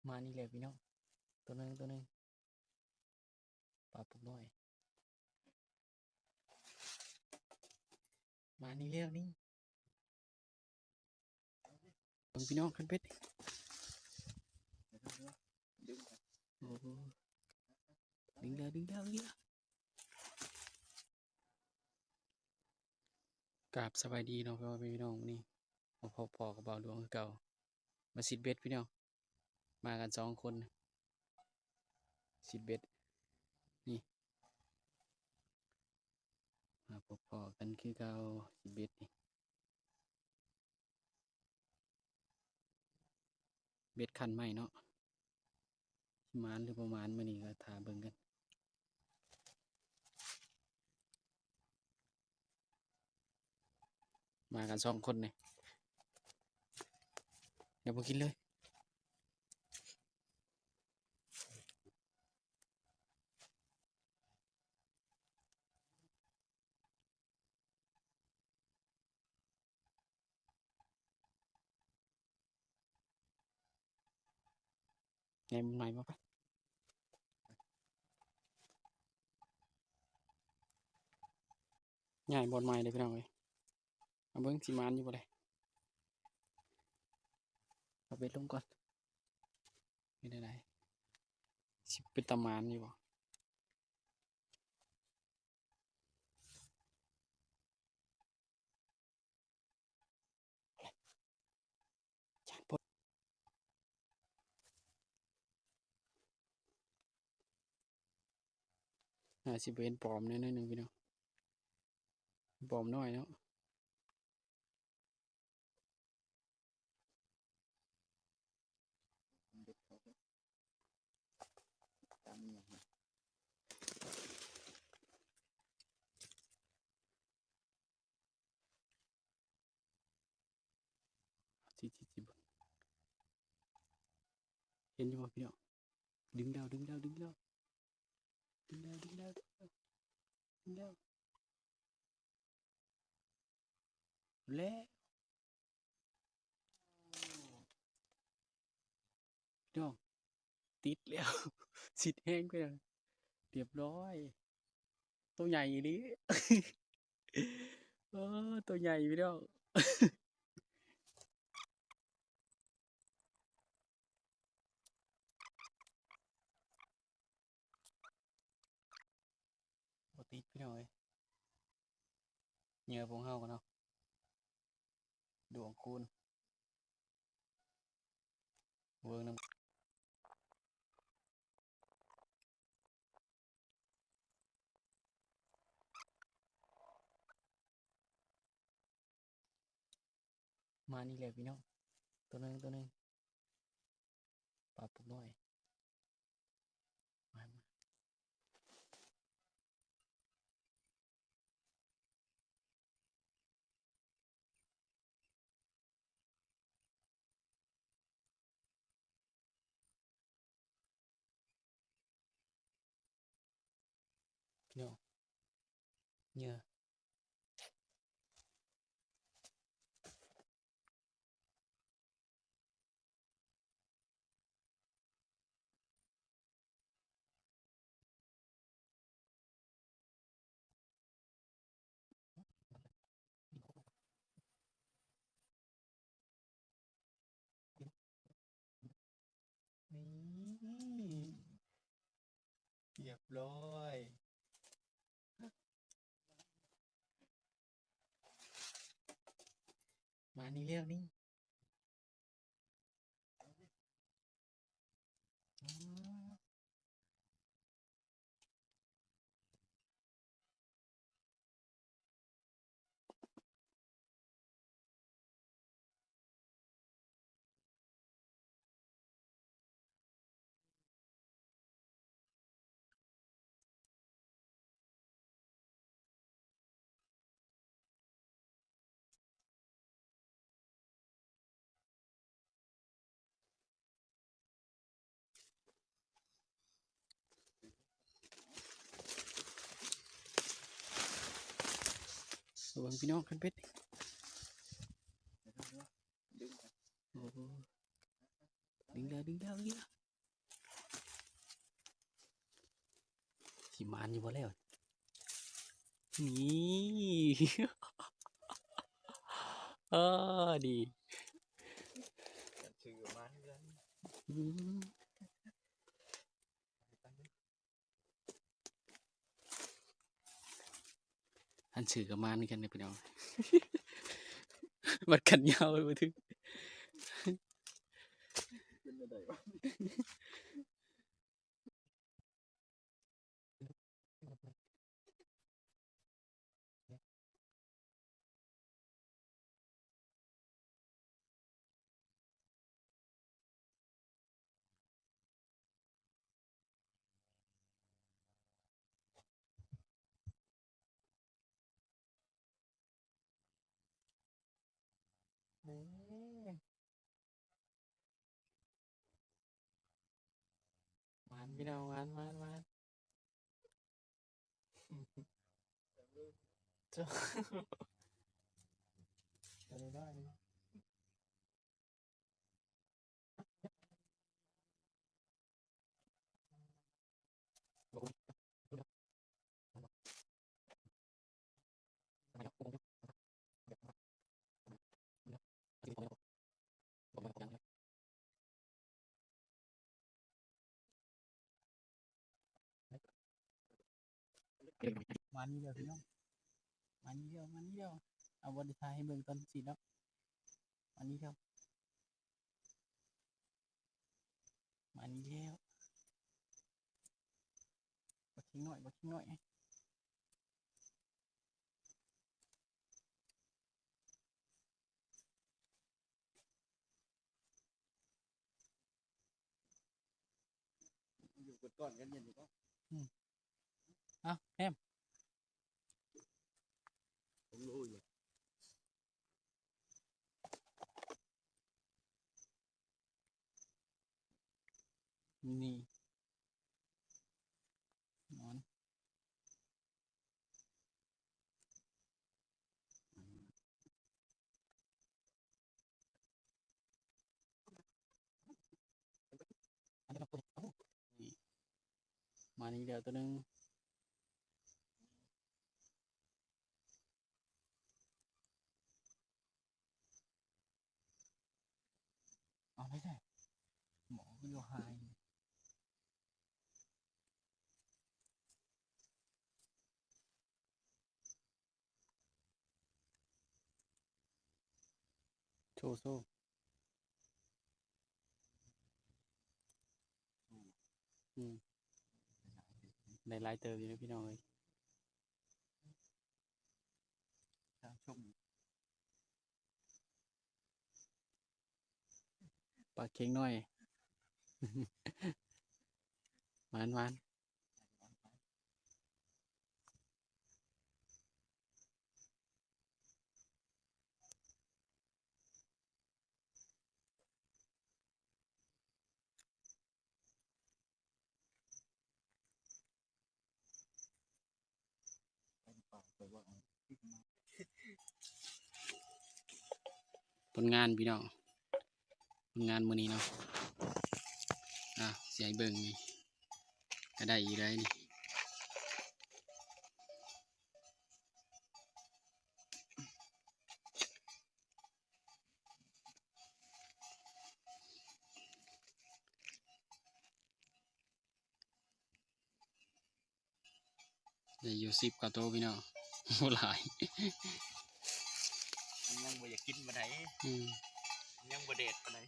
ມານີ້ແຫຼະພີ່ນ້ອງ ໂຕໜຶ່ງ ໂຕໜຶ່ງ ປາປົກນ້ອຍ ມານີ້ແລ້ວນີ້ ເບິ່ງພີ່ນ້ອງ ຄັນເບັດ ໂອ້ ດຶງແລ້ວ ດຶງແລ້ວ ດຶງແລ້ວ. ກາບສະບາຍດີເນາະ ພໍ່ແມ່ພີ່ນ້ອງ ມື້ນີ້ມາພົບພໍ້ກັບບ່າວດວງຄືເກົ່າ ມາຊິດເບັດພີ່ນ້ອງ ມາກັນສອງຄົນ ຊິດເບັດ ນີ້ ມາພົບພໍ້ກັນຄືເກົ່າ ຊິດເບັດນີ້ ເບັດຄັນໃໝ່ເນາະ ຊິໝານຫຼືບໍ່ໝານມື້ນີ້ກໍຖ້າເບິ່ງກັນ ມາກັນສອງຄົນນີ້ ດຽວບໍ່ກິນເລີຍ. ໃຫຍ່ບ່ອນໃໝ່ບໍ່ປະ ຍ້າຍບ່ອນໃໝ່ເດີພີ່ນ້ອງເອີຍ ມາເບິ່ງຊິໝານຢູ່ບໍ່ເດ ເອົາເບັດລົງກ່ອນ ເປັນແນວໃດ ຊິເປັນຕາໝານຢູ່ບໍ່. ໜ້າຊິເປັນປອມແດ່ໜ້ອຍໜຶ່ງພີ່ນ້ອງ ປອມນ້ອຍເນາະ. ຊິ ຊິ ຊິເບິ່ງ ເຫັນຢູ່ບໍ່ພີ່ນ້ອງ? ດຶງແລ້ວ ດຶງແລ້ວ ດຶງແລ້ວ ດຶງແລ້ວ ດຶງແລ້ວ ດຶງແລ້ວ ແລ້ວ ພີ່ນ້ອງ ຕິດແລ້ວ ຊິດແຮງໄປແລ້ວ ຮຽບຮ້ອຍ ໂຕໃຫຍ່ອີ່ຫຼີ ເອີ ໂຕໃຫຍ່ພີ່ນ້ອງ. ບໍ່ຕິດພີ່ນ້ອງເອີຍ ເຫຍື່ອພວກເຮົາກໍເນາະ ດວງຄູນ ເບິ່ງນຳ ມານີ້ແຫຼະພີ່ນ້ອງ ໂຕໜຶ່ງ ໂຕໜຶ່ງ ປາປຸກນ້ອຍ ມາ ມາ ເນາະ ເຫຍື່ອ ນີ້ ຮຽບຮ້ອຍ ມານີ້ແລ້ວນີ້. ລະວັງພີ່ນ້ອງ ຄັນເບັດ ໂອ້ໂຫ ໂອ້ໂຫ ໂອ້ໂຫ. ດຶງແລ້ວ ດຶງແລ້ວ ດຶງແລ້ວ ຊິໝານຢູ່ບໍ່ແລ້ວ ນີ້ ເອີ ດີ ອືມ. ອັນຊື່ກໍມານຄືກັນເດ້ພີ່ນ້ອງ ບັດຄັນຍາວໄປບໍ່ຖືກ ເປັນແນວໃດວະ? ໝານພີ່ນ້ອງ ໝານ ໝານ ໝານ. ມານີ້ແລ້ວພີ່ນ້ອງ ມານີ້ແລ້ວ ມານີ້ແລ້ວ ເອົາ ບໍ່ໄດ້ຖ່າຍໃຫ້ເບິ່ງຕອນສີດເນາະ ມານີ້ແລ້ວ ມານີ້ແລ້ວ ບັກເຂັງນ້ອຍ ບັກເຂັງນ້ອຍ. ຢູ່ເບິດກ້ອນກັນເຢັນຢູ່ບໍ່? ອືມ ເອົາ ແຮມ ນີ້ ນອນ ນີ້ ມານີ້ແລ້ວໂຕໜຶ່ງ. ເອົາໄປໃສ? ໝໍຄືຢູ່ຫາຍ. ໂຊ ໂຊ ອືມ ໄດ້ຫຼາຍເຕີບຢູ່ເດ້ພີ່ນ້ອງເອີຍ. ປາເຂັງນ້ອຍ ໝານໆ. ຜົນງານພີ່ນ້ອງ ຜົນງານມື້ນີ້ເນາະ ອ່າ ຊິໃຫ້ເບິ່ງນີ້ ກະໄດ້ຢູ່ໄດ໋ນີ້. ໄດ້ຢູ່ສິບກວ່າໂຕພີ່ນ້ອງ ບໍ່ຫຼາຍ ມັນຍັງບໍ່ຢາກກິນປານໃດ ອືມ ຍັງບໍ່ແດດປານໃດ.